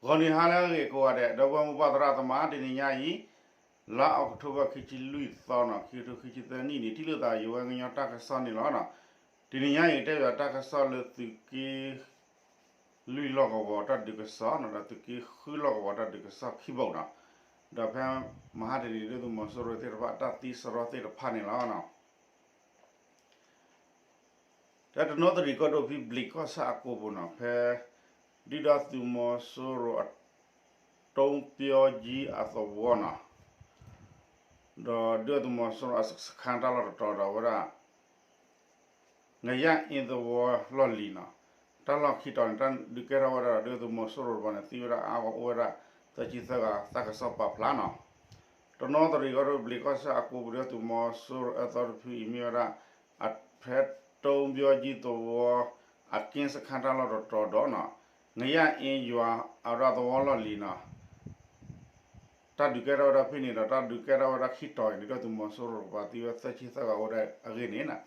ဂီၤနံၤဟါလၢအဂ့ၤကိးဂၤဒဲး ဒီပုၢ်ဝဲၢ်မိၢ်ပၢ်သရၣ်သမါ တနံၤညါအံၤ လါအီးကထိဘၢၣ် ခံဆံလွံၢ်သီနီၤ ခံကထိခံဆံသၢနံၣ်န့ၣ် ထံၣ်လိာ်သးယဝဲကညီတၢ်ကစီၣ်န့ၣ်လီၤ. တနံၤညါအံၤ ကတဲဘၣ်တၢ်ကစီၣ်လၢသုးက့လွံၢ်လီၢ်ကဝီၤတၢ်ဒုးကစီၣ်နီၤ ဒီးသုးက့ဃုလီၢ်ကဝီၤတၢ်ဒုးကစီၣ်ခံဘိနီၤ ဒီးဖဲမဟါတနံၤ ဒုၣ်ဒါသုးမီၤစိရိၤသ့ၣ်တဖၣ် တၢ်သံစရီသ့ၣ်တဖၣ်န့ၣ်လီၤ. တနီသရံၣ်ကီၢ်ဒိၣ်ဖဲဘျံးကီၢ်ဆၣ်အကိာ်ပူၤနီၤ ဖဲ ဒုၣ်ဒါသုးမီၤစိရိၤအ တိပျီကၠံအသဝီနီၤ ဒီးဒုၣ်ဒါသုးမီၤစိရိၤအစခန်းတၢ်လီၢ်တတီၤဒီးဝဲဒၣ် ငရၣ်အ့သဝီလီၢ်လံၤနီၤ တၢ်လီၢ်ခံတီၤန့ၣ် တၢ်ဒုးကဲထီၣ်ဝဲဒၣ်ဒီး ဒုၣ်ဒါသုးမီၤစိရိၤတဘီန့ၣ် သံဝဲဒၣ်အါဂၤအိၣ်ဝဲဒၣ် သၢဆံသၢဂၤ တၢ်ကစီၣ်ပာ်ဖျါနီၤ တနီသရံၣ်ကီၢ်ဒိၣ်ဘျံးကီၢ်ဆၣ်အကိာ်ပူၤ ဒုၣ်ဒါသုးမီၤစိရိၤအၢသီတဖုအံၤမ့ၢ်ဝဲဒၣ် အဖဲတိပျီကၠံသဝီ အက့စခန်းတၢ်လီၢ်တတီၤဒီးနီၤ ငရၣ်အ့ယွၤအဝဲဒၣ်သဝီလီၢ်လံၤနီၤ တၢ်ဒုးကဲထီၣ်ဝဲဒၣ်ဖဲန့ၣ်ဒီး တၢ်ဒုးကဲထီၣ်ဝဲဒၣ်ခံတီၤအံၤန့ၣ် ဒုၣ်ဒါသုးမီၤစိရိၤတကပၤသံဝဲသၢဆံသၢဂၤအိၣ်ဝဲဒၣ်အဂ့ၢ်န့ၣ်နီၤ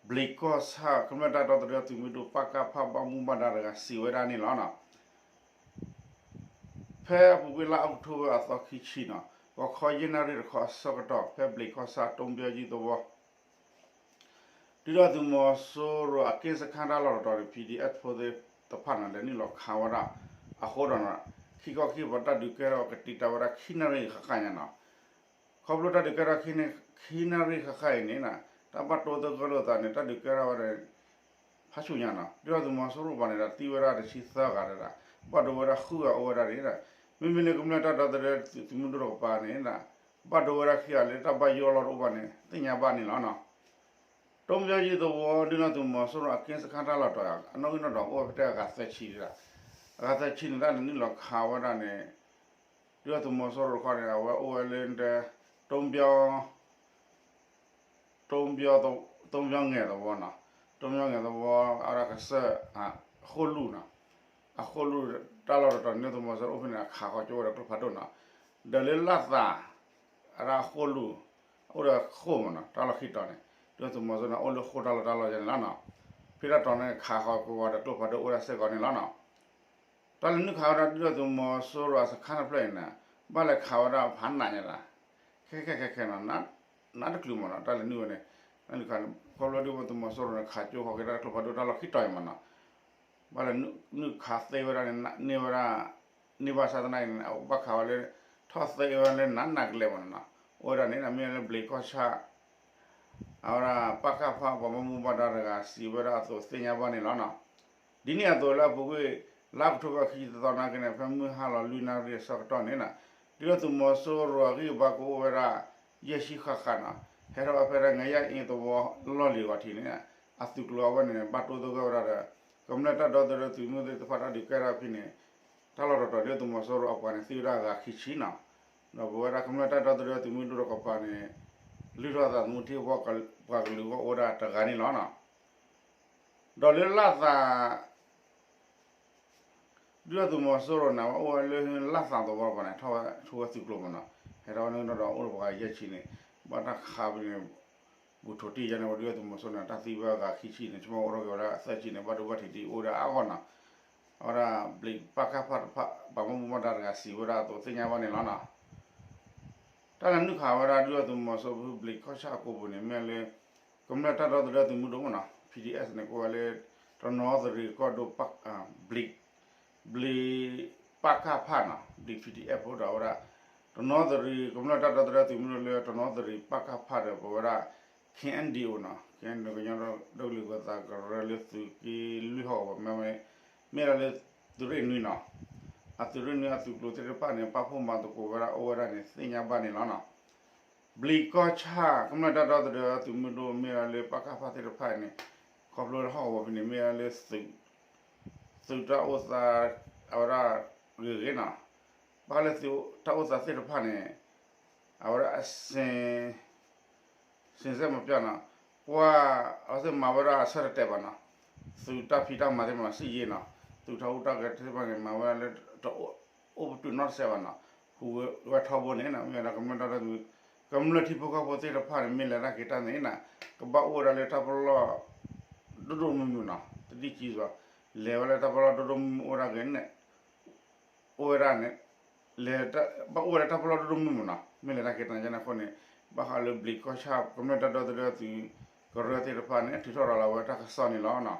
ဘျံးကီၢ်ဆၣ်ကမျၢၢ်တၢ်ဒီသဒၢသုးမုၢ်ဒိၣ် ပကဖ ဘၣ်မူဘၣ်ဒါတဂၤစံးဝဲဒၣ်န့ၣ်လီၤနီၤ ဖဲအပူၤကွံာ်လါအီးကထိဘၢၣ်အသီခံဆံနီၤ ဂီၤခီယဲၢ်နၣ်ရံၣ်တခီအဆၢကတီၢ် ဖဲဘျံးကီၢ်ဆၣ်တိပျီကၠံသဝီ ဒုၣ်ဒါသုးမီၤစိရိၤအက့စခန်းတၢ်လီၢ်တတီၤန့ၣ် PDF ဖိသ့ၣ်တဖၣ်န့ၣ် လဲၤနုာ်လီၤခးဝဲဒၣ်အဃိဒီးနီၤ ခံခီခံကပၤတၢ်ဒုးကဲထီၣ်ကတံာ်တာ်ဝဲဒၣ်ခံနၣ်ရံၣ်ဃၣ်ဃၣ်ညါနီၤ ခီဖျိတၢ်ဒုးကဲထီၣ်ခံနၣ်ရံၣ်ဃၣ်ဃၣ်အံၤန့ၣ် တၢ်ဘၣ်တိသဂၢၢ်လိာ်သးန့ၣ် တၢ်ဒုးကဲထီၣ်ဝဲဒၣ် ဖးဆူၣ်ညါနီၤ ဒုၣ်ဒါသုးမီၤစိရိၤတကပၤန့ၣ်ဒီး သံဝဲဒၣ်တဆံသၢဂၤဒီး ဘၣ်ဒိဝဲဒၣ်ဃုဂၤအိၣ်ဝဲဒၣ်န့ၣ် မ့မ့ၢ်လၢကမျၢၢ်တၢ်ဒီသဒၢသုးမုၢ်ဒိၣ်တကပၤန့ၣ် ဘၣ်ဒိဝဲဒၣ်ခံဂၤလၢတၢ်ဘၣ်ယိၣ်အလီၢ်တအိၣ်ဘၣ်န့ၣ် သ့ၣ်ညါဘၣ်န့ၣ်လီၤနီၤ တိပျီကၠံသဝီ ဒုၣ်ဒါသုးမီၤစိရိၤအက့စခန်းတၢ်လီၢ်တတီၤ အနီၣ်ဂံၢ်နီၣ်ဒွးအိၣ်ဝဲဖဲတဲအဂၤသၢဆံဒၣ် အဂၤသၢဆံန့ၣ် တၢ်လဲၤနုာ်လီၤခးဝဲဒၣ်န့ၣ် ဒုၣ်ဒါသုးမီၤစိရိၤတခီန့ၣ် အဝဲအိၣ်ဝဲလၢ တိပျီ တိပျီ တိပျီငဲၤသဝီနီၤ တိပျီငဲၤသဝီ အဝဲဒၣ်ကစၢၢ် ဃိၣ်လူၢ်နီၤ အဃိၣ်လူၢ်တၢ်လီၢ်တတီၤန့ၣ် ဒုၣ်ဒါသုးမီၤစိရိၤအိၣ်ဖဲန့ၣ် အခးဃီကၠိဝဲဒီးကျိဖးဒိၣ်နီၤ ဒီးလၢလၣ်သၣ် အဝဲဒၣ်ဃိၣ်လူၢ် အိၣ်ဒီးဃိၣ်မးနီၤ တၢ်လီၢ်ခံတီၤန့ၣ် ဒုၣ်ဒါသုးမီၤစိရိၤန့ၣ် အိၣ်လၢဃိၣ်တၢ်လီၢ်တၢ်လီၢ်ယါန့ၣ်လီၤနီၤ ဖဲတၢ်တီၤန့ၣ် ခးဃီကဝီၤဒီးကျိဖးဒိၣ်အိၣ်ဝဲဒၣ်စ့ၢ်ကီးန့ၣ်လီၤနီၤ တၢ်လဲၤနုာ်ခးဝဲဒၣ်ဒုၣ်ဒါသုးမီၤစိရိၤအစခန်းတဖျၢၣ်အံၤန့ၣ် ဘၣ်လဲၤခးဝဲဒၣ်ဖးနးညါဒၣ် ခဲခဲခဲခဲနီၤ နးတချုးမးနီၤ တၢ်လဲၤနုာ်ဝဲန့ၣ် နခး ခီဖျိဒုၣ်ဒါသုးမီၤစိရိၤန့ၣ် ခးကၠိဃီက့ၤတၢ်ကျိဖးဒိၣ်တၢ်လီၢ်ခံတီၤအံၤမးနီၤ ဘၣ်လဲၤနုာ်ခးသ့ဝဲဒၣ်န့ၣ် န့ၢ်ဝဲဒၣ် န့ၢ်ဘၣ်ဆၣ်သနာ်က့န့ၣ် အဘၣ်ခးဝဲလၢ ထီၣ်သ့ဝဲလၢနးနးကလဲာ်မးနီၤ အိၣ်ဝဲဒၣ်န့ၣ် မ့ၢ်လၢဘျံးကီၢ်ဆၣ် အဝဲဒၣ် ပကဖ ပှၤဘၣ်မူဘၣ်ဒါတဂၤစံးဝဲဒၣ်အသိးသ့ၣ်ညါဘၣ်န့ၣ်လီၤနီၤ. ဒ်န့ၣ်အသိးလၢအပူၤကွံာ် လါအီးကထိဘၢၣ်ခံဆံသၢသီနာ်က့န့ၣ် ဖဲမုၢ်ဟါလီၤလွံၢ်နၣ်ရံၣ်အဆၢကတီၢ်န့ၣ်နီၤ ဒုၣ်ဒါသုးမီၤစိရိၤအဂံၢ်အဘါကအိၣ်ဝဲဒၣ် ယဲၢ်ဆံဃၣ်ဃၣ်နီၤ ဟဲထီၣ်ဝဲဖဲဒၣ်ငရၣ်အ့သဝီလီၢ်လံၤဂီၤထံးန့ၣ် အသုးကျိၤအဝဲန့ၣ် ဘၣ်တိသဂၢၢ်ဝဲဒၣ်ဒီး ကမျၢၢ်တၢ်ဒီသဒၢသုးမုၢ်သ့ၣ်တဖၣ်တၢ်ဒုးကဲထီၣ်ဖဲန့ၣ် တၢ်လီၢ်တတီၤဒုၣ်ဒါသုးမီၤစိရိၤအပှၤန့ၣ် သံဝဲဒၣ်အဂၤခံဆံနီၤ ဒီးပဝဲဒၣ်ကမျၢၢ်တၢ်ဒီသဒၢသုးမုၢ်ဒိၣ်တကပၤန့ၣ် လုၢ်ထီၣ်အသးသမူထံကီၢ်ပှၤကလုာ်အဂီၢ်အိၣ်ဝဲဒၣ်တဂၤန့ၣ်လီၤနီၤ. ဒီးလၢလၣ်သၣ် ဒုၣ်ဒါသုးမီၤစိရိၤန့ၣ် အဝဲအိၣ်ဝဲလၢလၣ်သၣ်သဝီတကပၤန့ၣ် ထီၣ်ဝဲဆိဝဲသုးကျိၤမးနီၤ ဟဲထီၣ်ဝဲန့ၣ်ဒီးအိၣ်ဒီးပှၤဂၤယဲၢ်ဆံန့ၣ် ဘၣ်တၢ်ခးဖဲန့ၣ် ဘူးထိးတံၢ်ယါန့ၣ် ဝဲဒုၣ်ဒါသုးမီၤစိရိၤန့ၣ် တၢ်သံဝဲအဂၤခံဆံန့ၣ် ဆိကမိၣ်အိၣ်ထီၣ်က့ၤဝဲဒၣ်သၢဆံန့ၣ် ဘၣ်ဒိဘၣ်ထံးဒ်အိၣ်ဝဲဒၣ်အါဂီၢ်နီၤ အဝဲဒၣ်ဘျံးပကဖတဖၣ် ပှၤဘၣ်မူဘၣ်ဒါတဂၤစံးဝဲဒၣ်အသိးသ့ၣ်ညါဘၣ်န့ၣ်လီၤနီၤ. တၢ်လဲၤနုာ်ခးဝဲဒၣ်ဒုၣ်ဒါသုးမီၤစိရိၤဖဲဘျံးကီၢ်ဆၣ်အကိာ်ပူၤန့ၣ် မ့ၢ်လၢ ကမျၢၢ်တၢ်ဒီသဒၢသုးမုၢ်ဒိၣ်မးနီၤ ဖံဒံးအ့ၣ်န့ၣ် ကိးဝဲလၢ တနီသရံၣ်ကီၢ်ဒိၣ် ဘျံး ဘျံး ပကဖနီၤ ဘျံး ဖံဒံးအ့ၣ်ဖိဒီးဝဲဒၣ် တနီသရံၣ်ကမျၢၢ်တၢ်ဒီသဒၢသုးမုၢ်ဒိၣ်လၢတနီသရံၣ်ပကဖဒီးပဝဲဒၣ် ခ့ၣ်အဲၣ်ဒံးအိၣ်နီၤ ကညီဒီကလုာ်ဂၢၤသးကရၢလၢသုးက့လွံၢ်ဟီၣ်ကဝီၤ မ့ၢ်ဝဲ မ့ၢ်ဒၣ်လၢသုးရ့ၣ်နွံနီၤ အသုးရ့ၣ်နွံအသုးကျိၤသ့ၣ်တဖၣ်န့ၣ် ပာ်ဖှိၣ်မၤသကိးဝဲဒၣ်အိၣ်ဝဲဒၣ်န့ၣ် သ့ၣ်ညါဘၣ်န့ၣ်လီၤနီၤ. ဘျံးကီၢ်ဆၣ် ကမျၢၢ်တၢ်ဒီသဒၢသုးမုၢ်ဒိၣ်မ့ၢ်ဒၣ်လၢပကဖသ့ၣ်တဖၣ်န့ၣ် ခီဖျိလၢဟီၣ်ကဝီၤဖဲန့ၣ် မ့ၢ်ဒၣ်လၢ သုးတၢ်အိၣ်သး အဝဲဒၣ်ဂ့ၤဂ့ၤနီၤ ဘၣ်ဃးလၢသုးတၢ်အိၣ်သးသ့ၣ်တဖၣ်န့ၣ် အဝဲဒၣ်အစ့ စ့စဲမပျီနီၤ ကွၢ် အဝဲသ့ၣ်မၤဝဲဒၣ်အဆၢတတဲာ်ဘၣ်နီၤ သုးတၢ်ဖံးတၢ်မၤသ့ၣ်မနီၤ စံးယ့နီၤ သုးတၢ်ဟူးတၢ်ဂဲၤသ့ၣ်တဖၣ်န့ၣ် မၤဝဲဒၣ်လၢတအိၣ် အိၣ်ပတုာ်နီတစဲးဘၣ်နီၤ ဟူးဝဲထီဘိန့ၣ် မ့ၢ်ဝဲဒၣ်ကမျၢၢ်တၢ်ဒီသဒၢ ကမျၢၢ်ထံဖိကီၢ်ဖိသ့ၣ်တဖၣ်န့ၣ် မ့ၢ်လဲၤတၢ်က့ၤတၢ်န့ၣ်နီၤ ကဘၣ်အိၣ်ဝဲဒၣ်လၢတၢ်ပလီၢ် ဒိၣ်ဒိၣ်မုၢ်မုၢ်နီၤ တဒံၣ်ကံစွာ် လဲၤဝဲလၢတၢ်ပလီၢ်ဒိၣ်ဒိၣ်မုၢ်မုၢ်အိၣ်ဒၣ်ဂ့ၤန့ၣ် အိၣ်ဝဲဒၣ်န့ၣ် လဲၤ ဘၣ်အိၣ်ဝဲဒၣ်တၢ်ပလီၢ်ဒိၣ်ဒိၣ်မုၢ်မုၢ်နီၤ, မ့ၢ်လဲၤတၢ်က့ၤတၢ်န့ၣ်အဃိန့ၣ် ဘၣ်ဃးလၢဘျံးကီၢ်ဆၣ် ကမျၢၢ်တၢ်ဒီသဒၢသုးကရၢသ့ၣ်တဖၣ်န့ၣ် ထုးထီၣ်ရၤလီၤဝဲတၢ်ကစီၣ်န့ၣ်လီၤန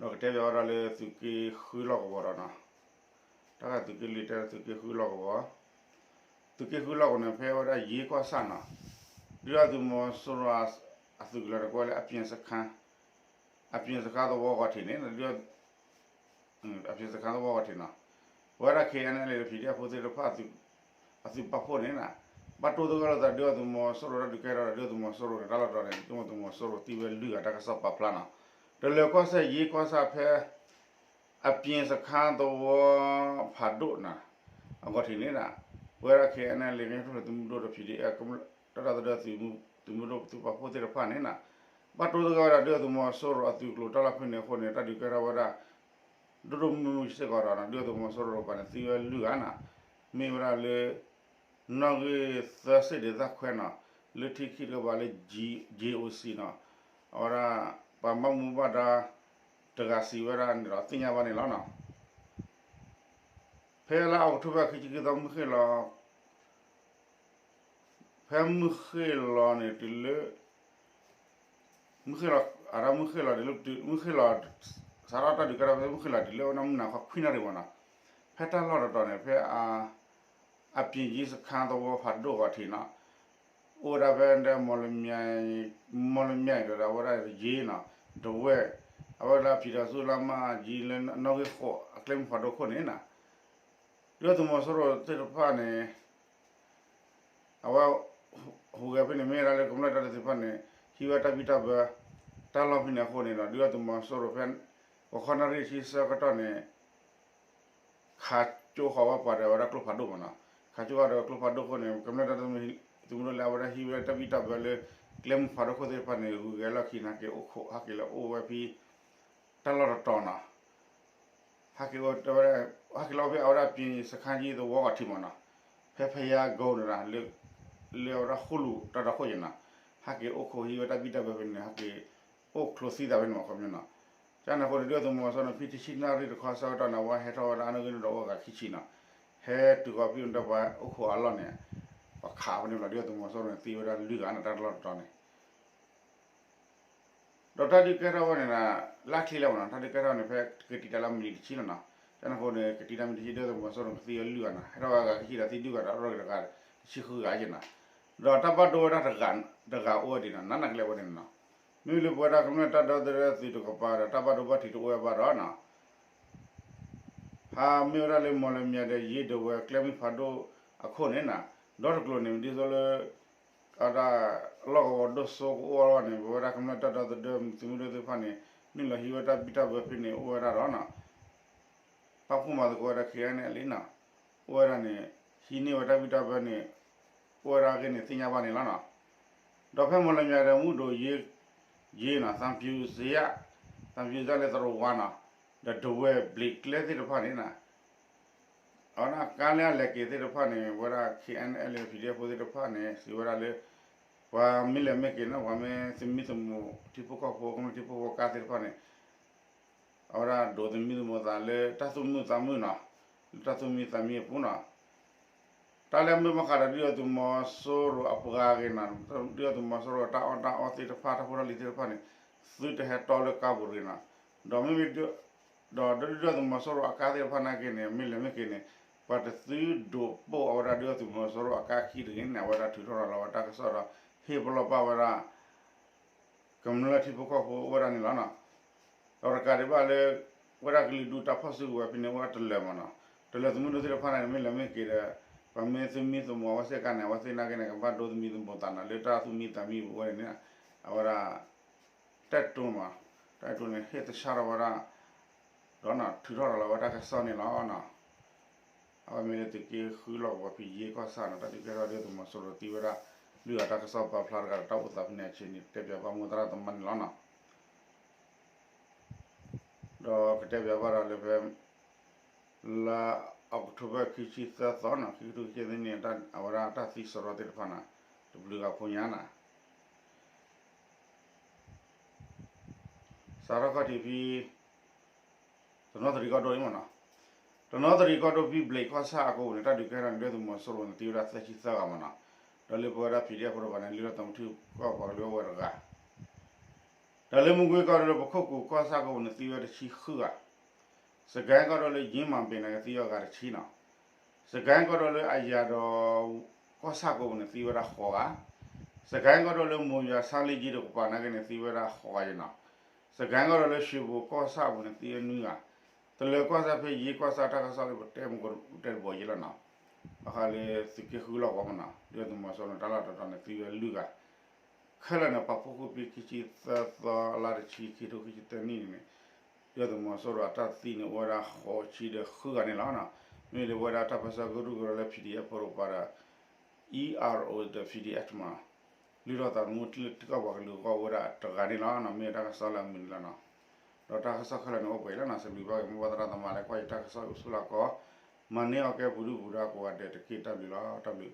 ီၤ. ဒီးကတဲဘၣ်ဝဲဒၣ်လၢသုးက့ဃုလီၢ်ကဝီၤဒီးနီၤ, တၢ်ဂၤသုးက့လွံၢ်တဲသုးက့ဃုလီၢ်ကဝီၤ, သုးက့ဃုလီၢ်ကဝီၤန့ၣ် ဖဲဝဲဒၣ်ယ့ကီၢ်ဆၣ်နီၤ, ဒုၣ်ဒါသုးမီၤစိရိၤအသုးကလၢၤန့ၣ် ကွဲးလၢ အပြင်စခန်းသဝီဂီၤထံးန့ၣ် အပြင်စခန်းသဝီဂီၤထံးနီၤ, ပဝဲဒၣ် ခ့ၣ်အဲၣ်အဲၣ်လ်အ့ ဒီး ပီၣ်အ့ၣ်အ့ၣ်ဖိသ့ၣ်တဖၣ် အသုးပာ်ဖှိၣ်န့ၣ်နီၤ, ဘၣ်တိၢ်သဂၢၢ်လိာ်သးဒုၣ်ဒါသုးမီၤစိရိၤတၢ်ဒုးကဲထီၣ်ဒီး ဒုၣ်ဒါသုးမီၤစိရိၤန့ၣ် တၢ်လီၢ်တတီၤန့ၣ် ဒုၣ်ဒါသုးမီၤစိရိၤသံဝဲလွံၢ်ဂၤ တၢ်ကစီၣ်ပာ်ဖျါနီၤ, ဒီးလၢကီၢ်စဲၣ်ယ့ကီၢ်ဆၣ်ဖဲ အပြင်စခန်းသဝီဖးဒိၣ်နီၤ, အဂီၤထံးန့ၣ်နီၤ, ပဝဲဒၣ် ခ့ၣ်အဲၣ်အဲၣ်လ်အ့ ကညီတၢ်ထူၣ်ဖျဲးသုးမုၢ်ဒိၣ်ဒီး ပီၣ်အ့ၣ်အ့ၣ် တၢ်ဒီသဒၢသုးမုၢ်ဒိၣ်သုးပာ်ဖှိၣ်သ့ၣ်တဖၣ်န့ၣ်နီၤ, ဘၣ်တိၢ်သဂၢၢ်ဝဲဒၣ်ဒုၣ်ဒါသုးမီၤစိရိၤအသုးကျိၤတၢ်လီၢ်ဖဲန့ၣ်အဃိန့ၣ် တၢ်ဒုးကဲထီၣ်ဝဲဒၣ် ဒိၣ်ဒိၣ်မုၢ်မုၢ်စ့ၢ်ကီးဒီးနီၤ, ဒုၣ်ဒါသုးမီၤစိရိၤတကပၤန့ၣ် သံဝဲလွံၢ်ဂၤနီၤ, မ့ၢ်ဝဲဒၣ်လၢ နီၣ်ဂံၢ်သၢဆံၣ်ဒုးသၣ်ခွဲနီၤ, လၢထံခံတကပၤလၢ J O C နီၤ, အဝဲဒၣ် ပှၤဘၣ်မူဘၣ်ဒါတဂၤစံးဝဲဒၣ်န့ၣ်ဒီး သ့ၣ်ညါဘၣ်န့ၣ်လီၤနီၤ. ဖဲလါအီးကထိဘၢၣ်ခံဆံခံသီ မုၢ်ဃ့ၢ်လီၤ ဖဲမုၢ်ဃ့ၢ်လီၤန့ၣ်တုၤလၢ မုၢ်ဃ့ၢ်လီၤ အတၢ်မုၢ်ဃ့ၢ်လီၤတုၤလၢ မုၢ်ဃ့ၢ်လီၤ စးထီၣ်တၢ်ဒုးကဲထီၣ်ဖဲမုၢ်ဃ့ၢ်လီၤတုၤလၢ အဝဲဒၣ်မုၢ်နၤခီခွံနၣ်ရံၣ်မးနီၤ, ဖဲတၢ်လီၢ်တတီၤန့ၣ် ဖဲ အပြင်စခန်းသဝီဖးဒိၣ်ဂီၤထံးနီၤ, အိၣ်ဝဲဒၣ်ဖဲ မီၣ်လမၠဲၣ် မီၣ်လမၠဲၣ်ဒီးအဝဲဒၣ်ယ့နီၤ, ဒဝဲၢ် အဝဲဒၣ်ဖံးထီၣ်ဆူလါမးယံၤလၢနီၣ်ဂံၢ်ဃိးအကျဲမုၢ်ဖးဒိၣ်ခိၣ်န့ၣ်နီၤ, ဒုၣ်ဒါသုးမီၤစိရိၤသ့ၣ်တဖၣ်န့ၣ် အဝဲ ဟူးဂဲၤဖဲန့ၣ် မ့ၢ်ဝဲဒၣ်လၢကမျၢၢ်တၢ်ဒီသဒၢသ့ၣ်တဖၣ်န့ၣ် ဟံးဝဲတၢ်ဘံၣ်တၢ်ဘၢ တၢ်လီၢ်ဖဲန့ၣ်အဃိန့ၣ်ဒီး ဒုၣ်ဒါသုးမီၤစိရိၤဖဲ ဂီၤခီနၣ်ရံၣ်ဆံဆၢကတီၢ်န့ၣ် ခးကၠိဃီၤဝဲပှၤဒီးအဝဲဒၣ်ကျိဖးဒိၣ်မးနီၤ, ခးကၠိဃီၤဒီးကျိဖးဒိၣ်အဃိန့ၣ် ကမျၢၢ်တၢ်ဒီသဒၢသုးမုၢ်ဒိၣ်လၢအဝဲဒၣ်ဟံးဝဲတၢ်ဘံၣ်တၢ်ဘၢလၢ ကျဲမုၢ်ဖးဒိၣ်ခိၣ်သ့ၣ်တဖၣ်န့ၣ် ဂုၤက့ၤလီၢ်ခံနာ်က့ၤအိၣ်ခိး ဟဲက့ၤလၢအိၣ်ဝဲဖဲ တၢ်လီၢ်တတီၤနီၤ ဟဲက့ၤအိၣ်ဝဲ ဟဲက့ၤလီၤဖဲအဝဲဒၣ် ပြင်စခန်းသဝီဂီၤထံးမးနီၤ, ဖဲဖယါကိၤန့ၣ်ဒီး လၢအဝဲဒၣ်ဃိၣ်လူၤတၢ်ဒီခိၣ်ယဲနီၤ, ဟဲက့ၤအိၣ်ခိးဟံးဝဲတၢ်ဘံၣ်တၢ်ဘၢဖဲန့ၣ် ဟဲက့ၤအိၣ်ချိးသံသးဖဲန့ၣ်မး ခီပညီနီၤ, ကန့ၣ်အဃိန့ၣ် ဒုၣ်ဒါသုးမီၤစိရိၤန့ၣ် ဖဲတဆံနၣ်ရံၣ်တခီဆၢကတီၢ်န့ၣ် အဝဲဟဲထီၣ်ဝဲဒၣ်အနီၣ်ဂံၢ်န့ၣ်ဒီးအိၣ်ဂၤခံဆံနီၤ, ဟဲတုၤဃီၤဖဲန့ၣ်ဒီးပှၤအိၣ်ခိးအလီၢ်န့ၣ် ပှၤခးဖဲန့ၣ်လီၤ ဒုၣ်ဒါသုးမီၤစိရိၤန့ၣ် သံဝဲဒၣ်လွံၢ်ဂၤန့ၣ် တၢ်လီၢ်တတီၤန့ၣ် ဒီးတၢ်ဒုးကဲထီၣ်ဝဲန့ၣ်ဒီး လၢချံလၢမးနီၤ, တၢ်ဒုးကဲထီၣ်န့ၣ် ဖဲကတံာ်တၢ်လၢမံးနံးတဆံလီၤနီၤ, ကန့ၣ်အဃိန့ၣ် ကတံာ်တၢ်မံးနံးတဆံ ဒုၣ်ဒါသုးမီၤစိရိၤန့ၣ် ကသံဝဲလွံၢ်ဂၤနီၤ, ဟဲထီၣ်ဝဲဂၤခံဆံဒီးသံဒုၣ်ဂၤဒီး အရီၣ်က့ၤတဂၤ တဆံဃုဂၤယဲနီၤ, ဒီးတၢ်ဘၣ်ဒိဝဲဒၣ်တဂၤအိၣ်ဝဲဒၣ်နီၤ, နးနးကလဲာ်ဝဲန့ၣ်နီၤ, မ့မ့ၢ်လၢပဝဲဒၣ်ကမျၢၢ်တၢ်ဒီသဒၢသုးတကပၤဒီး တၢ်ဘၣ်ဒိဘၣ်ထံးတအိၣ်ဝဲဘၣ်ဒီးနီၤ ဟးမ့ၢ်ဝဲဒၣ်လၢမီၣ်လမၠဲၣ်ဒီးယ့ဒဝဲၢ်ကျဲမုၢ်ဖးဒိၣ်အခိၣ်န့ၣ်နီၤ, ဒီတကျိၤန့ၣ် ဒ်သိးလၢ အဝဲဒၣ်လီၢ်ကဝီၤဒိၣ်စိကအိၣ်အလီၢ်န့ၣ် ပဝဲဒၣ်ကမျၢၢ်တၢ်ဒီသဒၢသုးမုၢ်ဒိၣ်သ့ၣ်တဖၣ်န့ၣ် နုာ်လီၤဟံးဝဲတၢ်ဘံၣ်တၢ်ဘၢဖဲန့ၣ်အိၣ်ဝဲဒၣ်ဒီးနီၤ ပာ်ဖှိၣ်မၤသကိးဝဲဒၣ် ခ့ၣ်အဲၣ်အဲၣ်လံနီၤ, အိၣ်ဝဲဒၣ်န့ၣ် ဟံးန့ၢ်ဝဲတၢ်ဘံၣ်တၢ်ဘၢန့ၣ် အိၣ်ဝဲဒၣ်အဂ့ၢ်န့ၣ် သ့ၣ်ညါဘၣ်န့ၣ်လီၤနီၤ, ဒီးဖဲမီၣ်လမၠဲၣ်ဒီးမူဒိၣ်ယ့ ယ့နီၤ သံဖြူဇရပ် သံဖြူဇရပ်လၢသရဝါနီၤ, ဒီးဒဝဲၢ်ဘျံးကျဲသ့ၣ်တဖၣ်န့ၣ်နီၤ အဝဲဒၣ်ကါလၢအလဲၤက့ၤသ့ၣ်တဖၣ်န့ၣ် ဝဲဒၣ် ခ့ၣ်အဲၣ်အဲၣ်လၢ ပီၣ်အ့ၣ်ဖိသ့ၣ်တဖၣ်န့ၣ် စံးဝဲဒၣ်လၢ ပှၤမ့ၢ်လဲၤမ့ၢ်က့ၤနီၤ ပှၤမ့ၢ်သမံသမိး ထံဖိကီၢ်ဖိ ကမျၢၢ်ထံဖိကီၢ်ဖိကါသ့ၣ်တဖၣ်န့ၣ် အဝဲဒၣ်ဒိးသမံသမိးသးလၢတၢ်သူၣ်မုာ်သးမုာ်နီၤ, လၢတၢ်သူၣ်မံသးမံအပူၤနီၤ, တၢ်လၢမ့ၢ်ဘၣ်ဃးဒီး ဒုၣ်ဒါသုးမီၤစိရိၤအပှၤဂ့ၤနီၤ, ဒုၣ်ဒါသုးမီၤစိရိၤတၢ်အီၣ်တၢ်အီသ့ၣ်တဖၣ် တၢ်ဖိတၢ်လံၤသ့ၣ်တဖၣ်န့ၣ် သုတဟဲတီလၢကါပူၤတဂ့ၤနီၤ, ဒီးမ့မ့ၢ် ဒီးဒုၣ်ဒါသုးမီၤစိရိၤအကါသ့ၣ်တဖၣ်နာ်က့န့ၣ် မ့ၢ်လဲၤမ့ၢ်က့ၤန့ၣ် ပှၤတသုဒိးပိာ်အဝဲဒၣ်ဒုၣ်ဒါသုးမီၤစိရိၤအကါခံတဂ့ၤန့ၣ် အဝဲဒၣ်ထုးထီၣ်ရၤလီၤဝဲတၢ်ကစီၣ်ဒီး ဟ့ၣ်ပလီၢ်ပာ်ဝဲဒၣ် ကမျၢၢ်ထံဖိကီၢ်ဖိအိၣ်ဝဲဒၣ်န့ၣ်လီၤနီၤ. ဒီးတကးဒံးဘၣ်လၢ ဝဲဒၣ်ကလုာ်ဒူၣ်တၢ်ဖီၣ်စုကဝဲၤဖဲန့ၣ် အိၣ်ဝဲဒၣ်တလၢာ်မးနီၤ. တလၢာ်သုးမုၢ်ဒိၣ်သ့ၣ်တဖၣ်န့ၣ် မ့ၢ်လဲၤမ့ၢ်က့ၤဒီး ပှၤမ့ၢ်သမံသမိးအဝဲသ့ၣ်အခါန့ၣ် အဝဲသ့ၣ်နာ်က့န့ၣ် ကဘၣ်ဒိသမံသမိးသးနီၤ လၢတၢ်သူၣ်မံသးမံအပူၤဝဲန့ၣ် အဝဲဒၣ် တၢ်တိၢ်မး တၢ်တိၢ်န့ၣ် ဟ့ၣ်သဆၣ်ထီၣ်ဝဲဒၣ် ဒီးထုးထီၣ်ရၤလီၤဝဲတၢ်ကစီၣ်န့ၣ်လီၤနီၤ. အဝဲမ့ၢ်လၢသုးက့ဃုလီၢ်ကဝီၤဖဲယ့ကီၢ်ဆၣ်နီၤ တၢ်ဒုးကဲထီၣ်ဒုၣ်ဒါသုးမီၤစိရိၤသံဝဲဒၣ် လွံၢ်ဂၤတၢ်ကစီၣ်ပာ်ဖျါတဂၤဒီး တၢ်အိၣ်သးဖဲန့ၣ်အဆ့န့ၣ် တဲပၠးဘၣ်မူသရၣ်သမါန့ၣ်လီၤနီၤ. ဒီးကတဲပၠးဘၣ်ဒီးလၢဖဲ လါအီးကထိဘၢၣ်ခံဆံသၢသီနီၤ ခံကထိခံဆံသၢနံၣ်န့ၣ် အဝဲဒၣ်တၢ်သံစရီသ့ၣ်တဖၣ်နီၤ တဘျုးဂၤဖိညါနီၤ စးထီၣ်ခီၣ်ထံးဖဲ တနီသရံၣ်ကီၢ်ဒိၣ်အံၤမ့ၢ်နီၤ, ကနီသရံၣ်ကီၢ်ဒိၣ် ဘံၣ်ဘျ့ၣ်ကီၢ်ဆၣ်အကဝီၤန့ၣ် တၢ်ဒုးကဲထီၣ်န့ၣ် ဒုၣ်ဒါသုးမီၤစိရိၤန့ၣ် သံဝဲဒၣ်သၢဆံသၢဂၤမးနီၤ, ဒီးလၢပဝဲဒၣ် PDF ဖိတဖၣ်န့ၣ် လုၢ်ထီၣ်သးမုၢ်ထံကီၢ်ပှၤကလုာ်အိၣ်ဝဲတဂၤ ဒီးလၢမူကွ့ကီၢ်ဒိၣ်လၢပခိၣ်ကူၣ်ကီၢ်ဆၣ်ကဝီၤန့ၣ် သံဝဲတဆံဃုဂၤ, စကဲကီၢ်ဒိၣ်လၢယ့မၤဘ့ၣ်န့ၣ် သံဝဲဂၤတဆံနီၤ, စကဲကီၢ်ဒိၣ်လၢအယၤဒီး ကီၢ်ဆၣ်ကဝီၤန့ၣ် သံဝဲဒၣ်ဃိးဂၤ, စကဲကီၢ်ဒိၣ်လၢမိၢ်ယွၤဆါလ့ကၠံတကပၤနာ်က့န့ၣ် သံဝဲဒၣ်ဃိးဂၤယဲနီၤ, စကဲကီၢ်ဒိၣ်လၢရွှ့ၣ်ဘိၣ်ကီၢ်ဆၣ်ပူၤန့ၣ် သံဝဲနွံဂၤ, တလၢၤကီၢ်ဆၣ်ဖဲယ့ကီၢ်ဆၣ်တၢ်ကစီၣ်လၢပတဲမူကတဲတဘီယဲလီၤနီၤ, ဘၣ်ဃးလၢသုးက့ဃုလီၢ်ကဝီၤမးနီၤ ဒုၣ်ဒါသုးမီၤစိရိၤန့ၣ် တၢ်လီၢ်တတီၤန့ၣ် သံဝဲလွံၢ်ဂၤ ခဲလၢာ်န့ၣ် ပာ်ဖှိၣ်ဃုာ်ဖဲခံဆံသၢသီ လါတဆံ ခံထိခံဆံသၢနံၣ်န့ၣ်န့ၣ် ဒုၣ်ဒါသုးမီၤစိရိၤအတၢ်သံန့ၣ် အိၣ်ဝဲဒၣ်ဃိးဆံဒီးဃုဂၤန့ၣ်လီၤ. မ့ၢ်လၢပဝဲဒၣ်တၢ်ပၢဆှၢကရူၢ်ကရၢလၢ PDF ဖိတကပၤဒီး ERO ဒီး PDF မး လုၢ်ထီၣ်သးသမူလၢထံကီၢ်ပှၤကလုာ်အဂီၢ်အိၣ်ဝဲဒၣ်တဂၤန့ၣ်လီၤ. မ့ၢ်တၢ်ကစီၣ်လၢအမုာ်န့ၣ်လီၤနီၤ. ဒီးတၢ်ကစီၣ်ခဲလၢာ်န့ၣ်အိၣ်ပှဲၤလီၤနီၤ. စံးဘျုးဘၣ်က့ၤ မိၢ်ပၢ်သရၣ်သမါလၢကွၢ်ယတၢ်ကစီၣ်အိၣ်ဆူၣ်လီၢ်ကီး, မၤန့ၢ်အီၣ်ကဲပူၤဒုၣ်ပူၤဒါကိးဂၤဒဲးတက့ၢ်. တၢ်ဘျုးလီၤ. တၢ်ဘျုး